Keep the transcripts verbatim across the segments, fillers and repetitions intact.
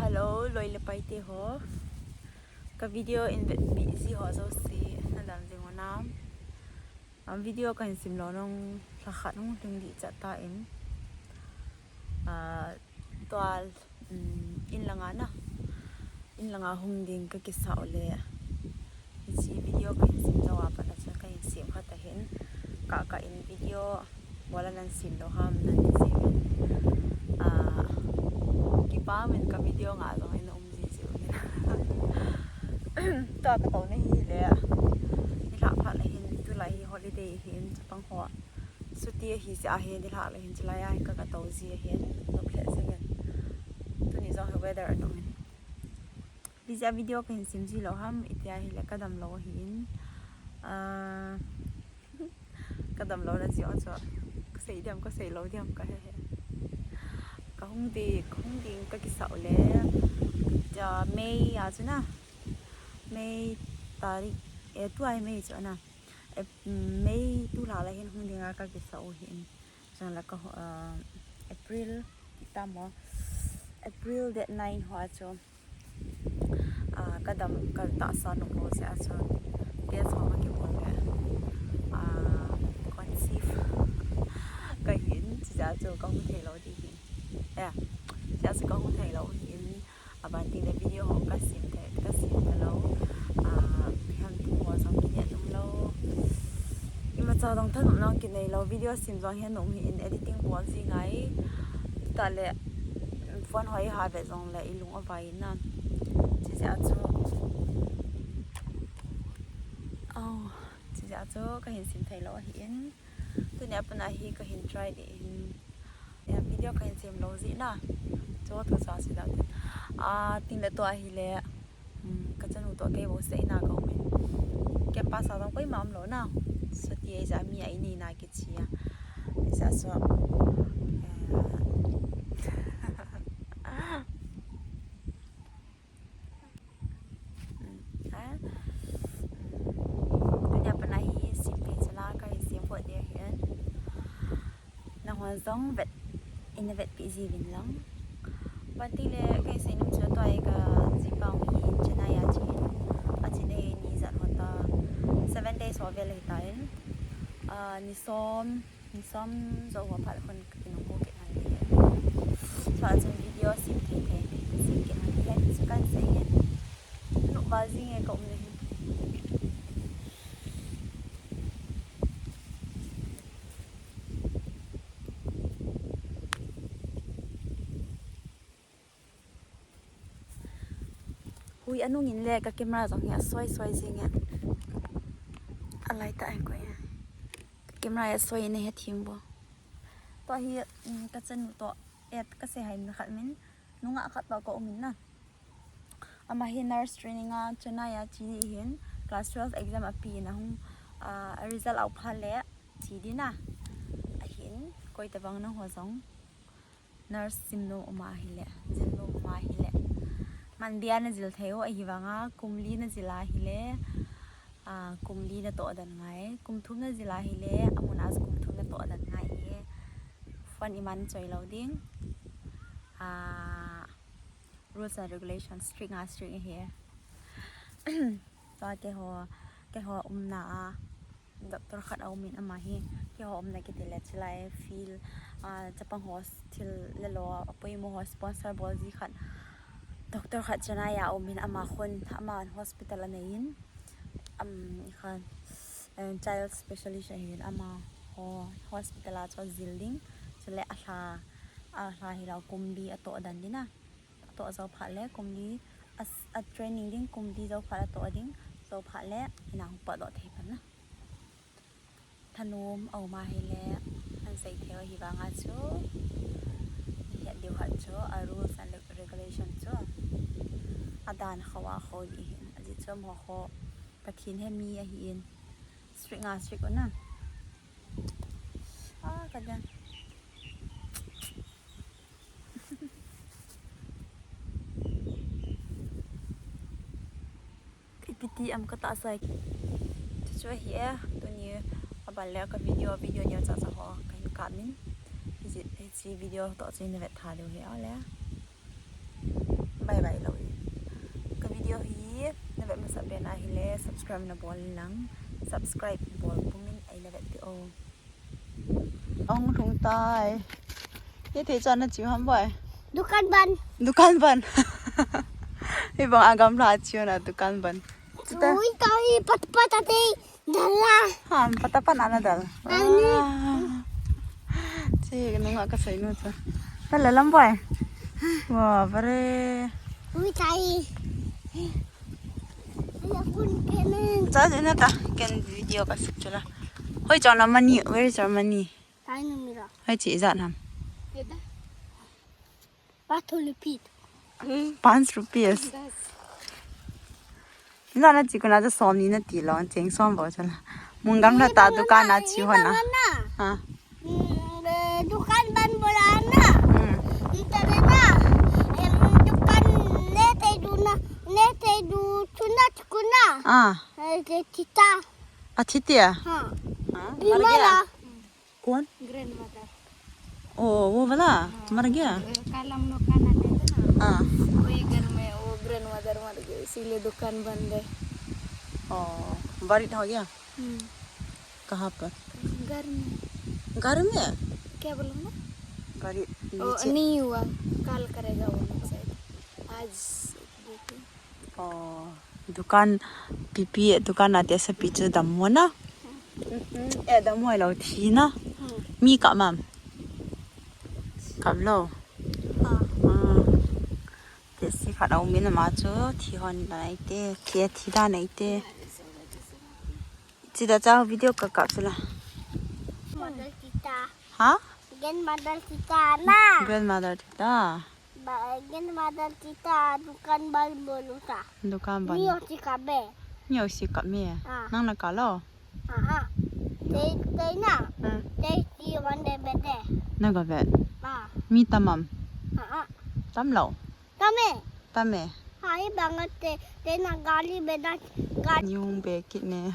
Hello, loi le pai te ho. Ka video in vetpi ji ho jouse, nadam jing u nam? Am, video kahin sim lou nung lha khat hung lhing ding chat ta in. Ah, tua, um, in langa na. In langa hung ding kakisa u le. Hiche video kahin sim jou a pat a chu kahin sim kha ta hin. Ka, ka in video bol a nan sim lou ham nan ti ji uvin. Ah, kipa min ka video nga jong in um ji ji uvin. Tua ka tou na hi le. Nilhah phat le hin tulai hi holiday hin chapang ho. Chuti ahi jeh a hin nilhah le hin chulai a hin ka, ka tou ji ahin. Nop lheh jing in. Tuni jong hi weather anung in. Bijia video kahin sim ji lou ham, itia hile kadam lou ahin. Ah, kadam lou na jeh chu. Kasei diam, kasei lou diam kahe he. Kahung ding, kahung ding kakisa u le. Ja, May a chu na. May tarik, eh, tua hi May chu na. Eh, May tulha le hin hung ding a kakisa u hin. Chang la ka, ah, April, ti ta mo. April date nine ho a chu. Ah, kadam, katahsa nung lou jeh a chu. Test ho kakibol le. Ah, conceive. Kahin, chijeh a chu kahung thei lou ding hin. Eh, chijeh a chu kahung thei lou hin. Aban teng le video ho kasim thei, kasim thei lou. Ah, hem thu ho jong kinei nom lou. Imacha jong thanop jong kinei lou. Video sim jong hin nom hi in editing bol ji ngai. Tale phone ho iha ve jong le ilung avai in na. Chijeh a chu. Oh, chijeh a chu kahin sim thei lou ahi in. Tuni a pat a hi kahin try ding in. Ya, video kahin sem lou jeh na. Chu thu sa si dau tin. Ah, tin le tua hile. Hmm, ka chanu toh kei bou seina ka um in. Campus a jong koima um lou na. Chuti ahi jeh a mi a inei na kichi a. Isa so. Eh. Hmm, ah. Tuni a pat a hi sim thei chala kahin sem phot ding ahin. Nangho jong vet, ina vetpi ji uvin lang. Aban teng le kahin sei nom chu tua hi ka jipa hi Chennai a che in. Ache in ni ijat ho ta. Seven days ho vel ahi tan. Ah, ni som, ni som jou ho phat khun kakinung kit hon ding. Chua chun video sim thei thei, sim kit hon ding. Chu kahin sei e. Nop val jing e ka um le hin. Hui anung in le ka camera jong hi asoi soi jing e. Alai ta ang ko e. Ka camera hi asoi in ahe thim bou. Tua hi, um, ka chanu toh, eh, kasei hih na khat min, nungah khat toh ka um in na. Ama hi nurse training a Chennai a che ding ahin, class twelve exam ape in ahung, ah, a result out phat le che ding na. Ahin, koi tabang nangho jong nurse sim nom um ahile, jil nom um ahile. Man dia na jil thei u ahi vang a, kum li na jil ahile, ah, kum li na toh dan ngai. Kum thum na jil ahile, amun a kum thum na toh dan ngai e. Phone iman choi lou ding. Ah, rules and regulations, strict nga strict ahi. Tua keiho, keiho umna a, doctor khat a um in ama hi, keiho umna kiti le chilai field, ah, chapang ho thil le lo, apoimo ho sponsor bol ji khat, doctor khat Chennai a um in ama khun, ama hospital a nei in, um, khan, eh, child specialist ahi in ama ho hospital a chu jil ding, chule alha, alha hi lo kum li atoh dan ding a. Atoh jou phat le kum li, a, a training ding kum li jou phat atoh ding, jou phat le ina hung potdoh thei pan na. Thanom a um ahile, an sei thei u ahi vang a chu, i het diu khat chu, a rules and reg-, regulation chu, a dan kho a kho ding ahin, ajeh chu amaho kho, Pathen he mi ahi in, strict nga strict u na. Ah, ka dan. Ipi ti am ka tahsa e. Chu chu ahi e, tuni a ban le ka video, video neo cha cha ho kahin kap in. Hiche, hiche video toh chu in vet tha diu ahi o le. Bye Subscribe na bol lang. Subscribe bol pumin ai na vet ti o. Ong thung tai. Ye thei chan na chiu ham boi. Dukan ban. Dukan ban. Hi bang agam la chiu na dukan ban. Ui, kai pat pat ate. Dala. Ham pata pan ana dal. Ani. Ah. Che nunga ka sai nu cha. Dala lam boi. Wa bare. Ui tai. Ala kun kenen. Cha je na ta ken video ka sik chula. Hoi chong na money, where is your money? Tai nu mira. Hoi chi ijat ham. Ye da. Path rupees. Paanch rupees. Ina na chi kuna cha som ni na ti lo cheng som bo chala. Mungam na ta dukan na chi hona. Ha. Dukan ban bola na. Ita na. Em dukan ne te du na ne te du chuna chukuna. Ah. Te tita. Athitia. Ha. Bimala. कौन? Grandmother. ओ, वो वाला? हाँ। मर गया? कालम लोग का ना कहते ना। हाँ। वही घर में वो grandmother मर गई, इसीलिए दुकान बंद है। ओ, buried हो गया? हम्म। कहाँ पर? घर में। घर में? क्या बोला ना? Buried ओ, नीचे। नहीं हुआ, कल करेगा वो लोग शायद। आज देखते हैं। Oh, dukan pipi, dukan a te sa pi chu dam mo na. Eh, dam mo lo thi na. Mi kap mam. Kap lo. Ah. Te si khat au min ma chu thi hon da nai te, thi thi da nai te. Chi da cha video ka kap chu la. Mother tita. Ha? Grandmother tita na. Grandmother tita. Ba, grandmother tita dukan ban bolu ta. Dukan ban. Ni o si kap be. Ni o si kap mi. Ah. Nang na kap lo. Ah, ah. Te, te na. Hmm. Te ti wan de be de. Na ga be. Ah. Mi tam mam. Ah, ah. Tam lo. Tam e. Tam e. Hai bang te, te na gali be na gali. Ni hung be kit ne.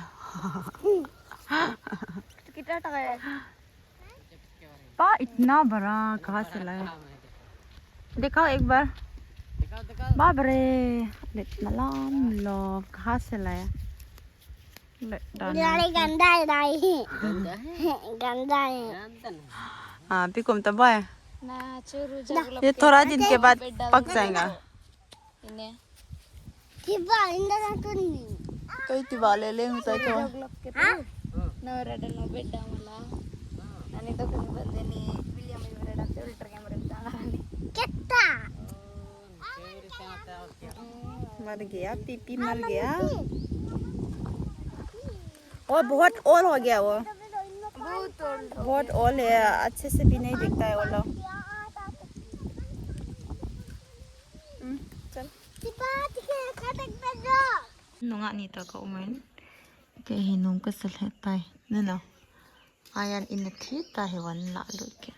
Kita ta. पा इतना बड़ा कहाँ से लाया? दिखाओ एक बार। बाप रे, इतना लंबा कहाँ से लाया? ले, डालना। ये गंदा है दाई। गंदा है? गंदा है। हाँ, पिकुम तो बॉय। ना, चोरू जागलो ये थोड़ा दिन के बाद पक जाएगा। Ini. Tiba, inda na tuni. Kay tiba leleng tayo. Dog lock kita. Ha? Nawara da no bed da mala. Ani to kung bande ni William ni mera da filter camera da ni. Kitta. मर गया, पीपी मर गया। वो बहुत ओल्ड हो गया वो। बहुत ओल्ड। बहुत ओल्ड है, अच्छे से भी नहीं दिखता है वो लोग। Hmm, chal. Nunga ni ta ka umen. Ke hi nung ka sal het tai. Nana. Ayan in a thi ta hi wan la lut ke.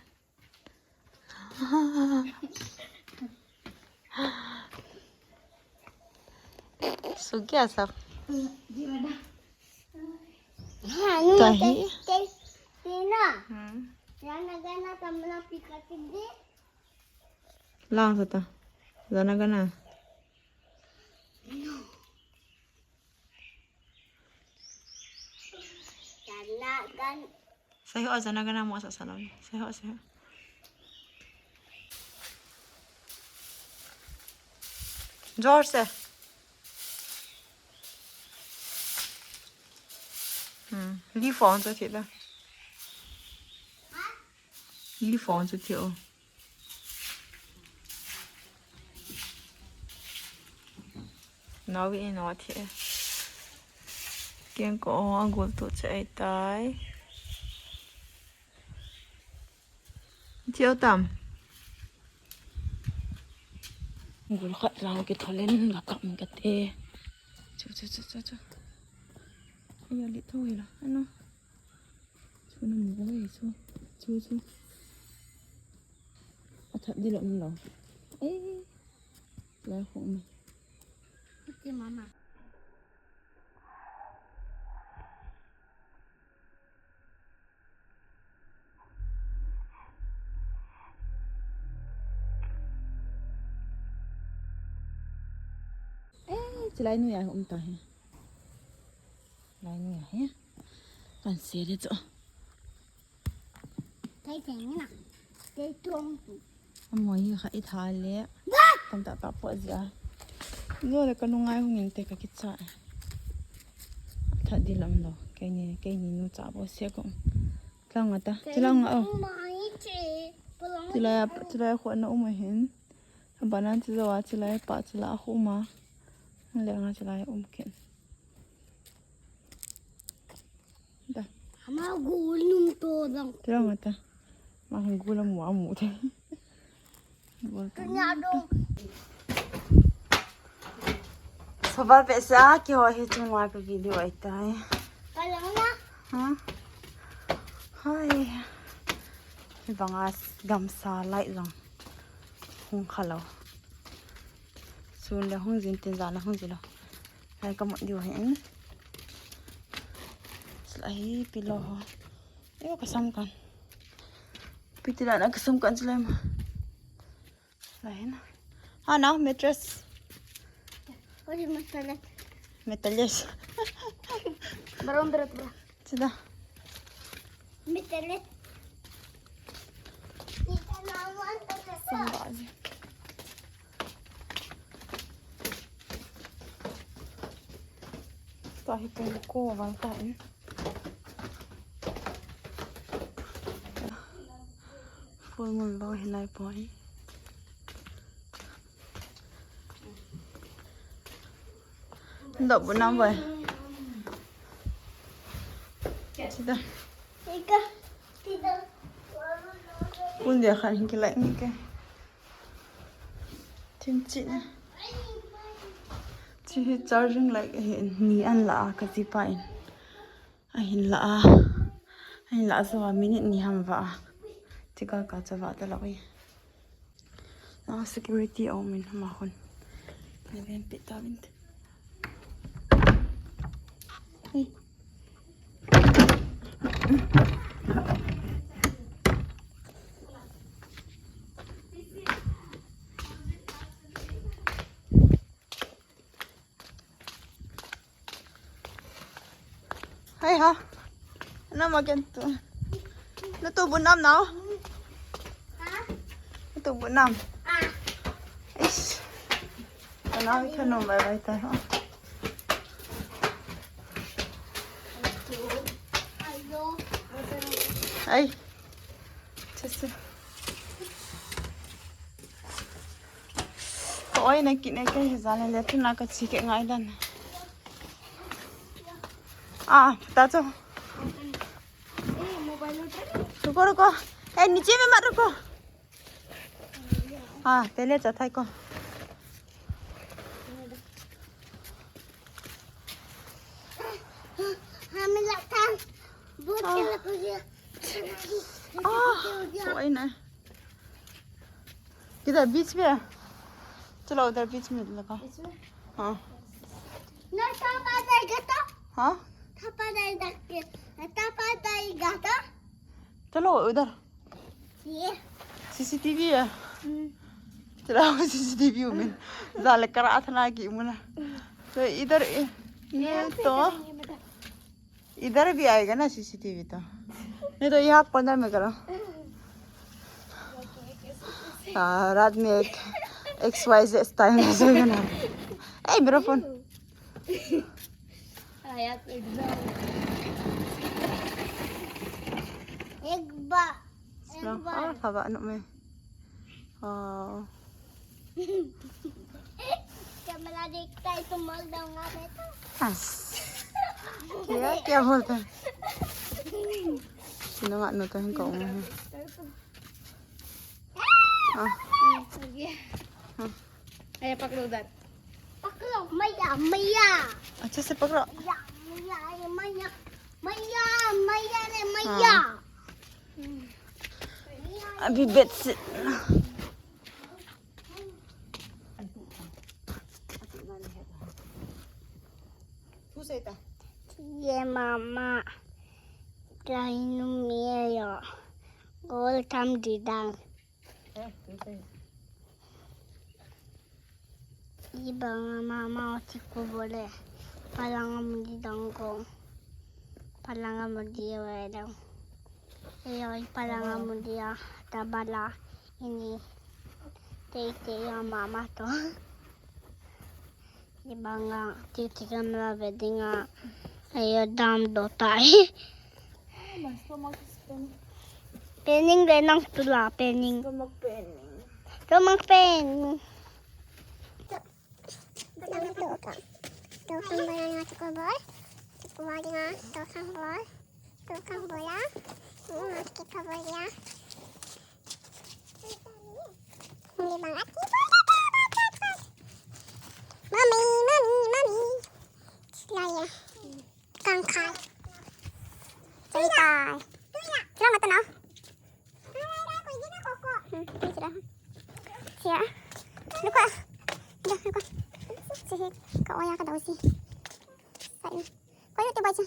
Sugya sap. Tahi. Tina. Hmm. Jana gana tamna pika tigdi. Lang sata. Jana gana. Jana gan. Sahi o jana gana mo sa salon. Sahi o sahi. जोर से। हम्म, ली फोन से थी ला। ली फोन से थी ओ। Nawi in nawa thi e. Kiang ko a gul tu che ai tai. Thi o tam. Gul khat rang ki tholen la kam ka te. Chu chu chu chu chu. Ai ya li tho hi la. Ano. Chu na mu ko e chu. Chu chu. A that di lo um lo. Eh. Lai khong mi. Okay, mama. Eh, chilai nu ya um ta he. Lai ni hi. Kan se de chu. Kei te ni na. Kei tuang tu. Amo hi kha i tha le. Tamtah tah po jia. Zo le ka nungai hung in te ka kicha. Tha di lam lo. Kei ni, kei ni nu cha po se ko. Tlang ata. Tlang a. Tilai, tilai kho na um hin. Banan ti zo a tilai pa tilai a khu ma. Le nga tilai um ken. Da. Ama gul num to dang. Tira mata. Ma hung gul amu amu te. Gul to. Kanya dong. Soba pe sa ki ho hi chung wa pe video ai tai. Kalang na. Ha? Hai. Hi banga gamsa lai jong. Hung khalo. Sun le hung jin tin jan le hung jin lo. Hai ka mut diu hi. Sila hi pillow ho. Ayo ka sam kan. Piti la na ka sam kan sila ma. Lai na. Ha na mattress. Oi mattress. Mattress. Barom berat bra. Sida. Mitele. Samba ji. Tahi pun ko wal ta in. Full moon bang hinai poi. Dok bu nam boy. Sida. Pun dia khan hin kilai ni ke. Thin chi na. Chi hi charging light hi ni an la a ka ji pa in. Ahin la a. Ahin la a zo a minute ni ham va a. Tika ka cha va ta la oi. Na security a um in hama khun. Na ven pe ta vin. Hey. Hai ha. Nam a ken tu. Na tu bu nam nau. Na tu bu nam. Ish. Ka nau i thanom bai bai tai ho. Ai. Chese. Oi, na ki ne ke hi zan le tu na ka chi ke ngai dan. Ah, ta cho. Ruko, ruko. Eh, niche mein mat ruko. Ah, pehle cha thai ko. Hame la thang. Boat ke la ko ye. Ah, so ai na. किधर बीच में है? चलो उधर बीच में लगा। इसमें? हाँ। ना, पापा जाएगा तो? हाँ? पापा जाएगा के? पापा जाएगा तो? चलो उधर। ये। सीसीटीवी है। हम्म। चलो सीसीटीवी में। जाले करा था ना कि मुना। तो इधर ये, ये यहाँ से तो करेंगे बेटा। इधर भी आएगा ना सीसीटीवी तो। नहीं तो यहाँ कॉर्नर में करो। हाँ, रात में एक एक्सवाईजेड स्टाइल में सोएगा ना। ए, मेरा फोन। एक बार, एक बार। हाँ, हवा में। हाँ। कैमरा देखता है तो मर जाऊंगा मैं तो। हंस। क्या, क्या बोलता है? सुनो, मानो तो हमको उम्र है। हाँ। हम्म, हो गया। हाँ। आया, पकड़ो उधर। पकड़ो, मैया, मैया। अच्छे से पकड़ो। या, मैया, ये मैया, मैया, मैया रे, मैया। हाँ। हम्म। अभी बेड से ये मामा, क्या इन्हों में या गोल थम दीदांग। Ibang mama o ti ko bole, palang mo di dang ko. Palanga mudia wedang. Ayo, palanga mudia tabala ini. Tei tei ya mama to. Ibanga titi kamla vedinga. Ayo, dam do tai. My stomach is paining. Paining de nang tula paining. Stomach paining. Stomach paining. Tukang bola nga tukang bol. Tukang bola nga tukang bol. Tukang bola. Nga tukang bola. Hindi bang ati bola. Mami, mami, mami. Silaya. Kangkai. Tuya. Tuya. Kira mata na. Hmm, ni sira. Siya. Luka. Dah, luka. Sihi. Ka oya ka daw si. Sai. Koyo te bacha.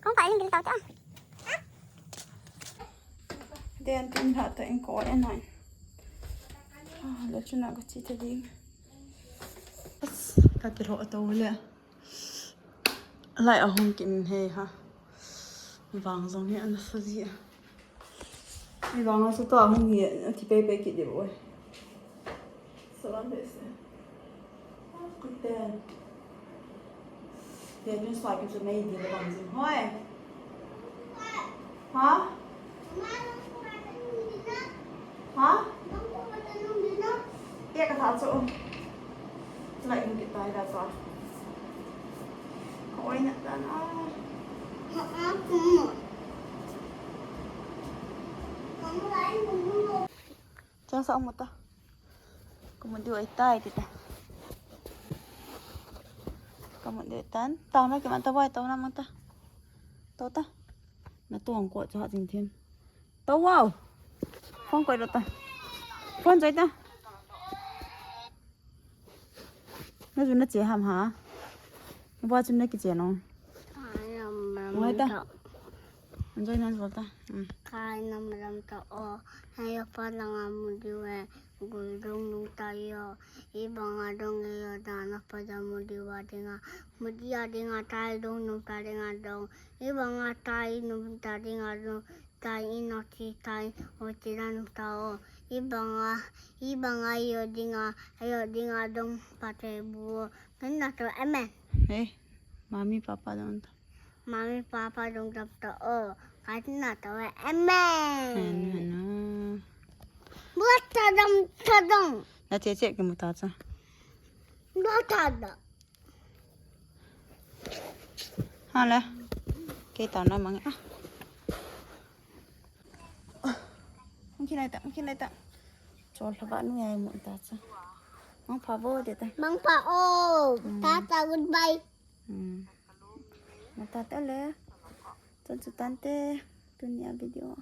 Kong ka iling gil tau ta. Den tin ha ta in ko e nai. Ah, la chuna ka chi ta ding. Ka kiro to le. Lai ahung kin he ha. Vang jong hi ana sa ji a. Vang a sa to ahung hi a ti pe pe ki de boi. Salam de se. Kute. Te ni sa ki chu mei di le vang jong hoi. Ha? Ha? Te ka tha chu. Chulai in kitai da cha. Ka oi na ta na. Chang sa mo ta. Ka mo diu ai tai ti ta. Ka mo diu tan. Ta na ki man ta bai ta na mo ta. To ta. Na to ang ko cha jing them. To wow. Phone koi lo ta. Phone joi ta. Na ju na che ham ha. Ba chu na ki che no. Ngai ta. Enjoy na jol ta. Hmm. Kai na malam ta o. Hai pa langa mu diu e. Gul dong nung ta yo. Ibanga dong e yo dana pa ja mu diu a dinga. Mu dia dinga tai dong nung ta dinga dong. Ibanga tai nung ta dinga dong. Tai ino ti tai o ti dan ta o. Ibanga, ibanga yo dinga, yo dinga dong pate bu. Kan na to amen. Hey, mami papa dong ta. Mami papa dong dam ta o. Kan na to amen. Amen. Bua ta dam ta dong. Na che che ki mu ta cha. Bua ta dam. Ha le. Kei ta na mang a. Mungkin ai ta, mungkin ai ta. Chol haba nu ai mu ta cha. Mang pha bo de ta. Mang pha o. Hmm. Ta ta goodbye. Hmm. Na ta ta le. Chon chu tan te. Tunia video.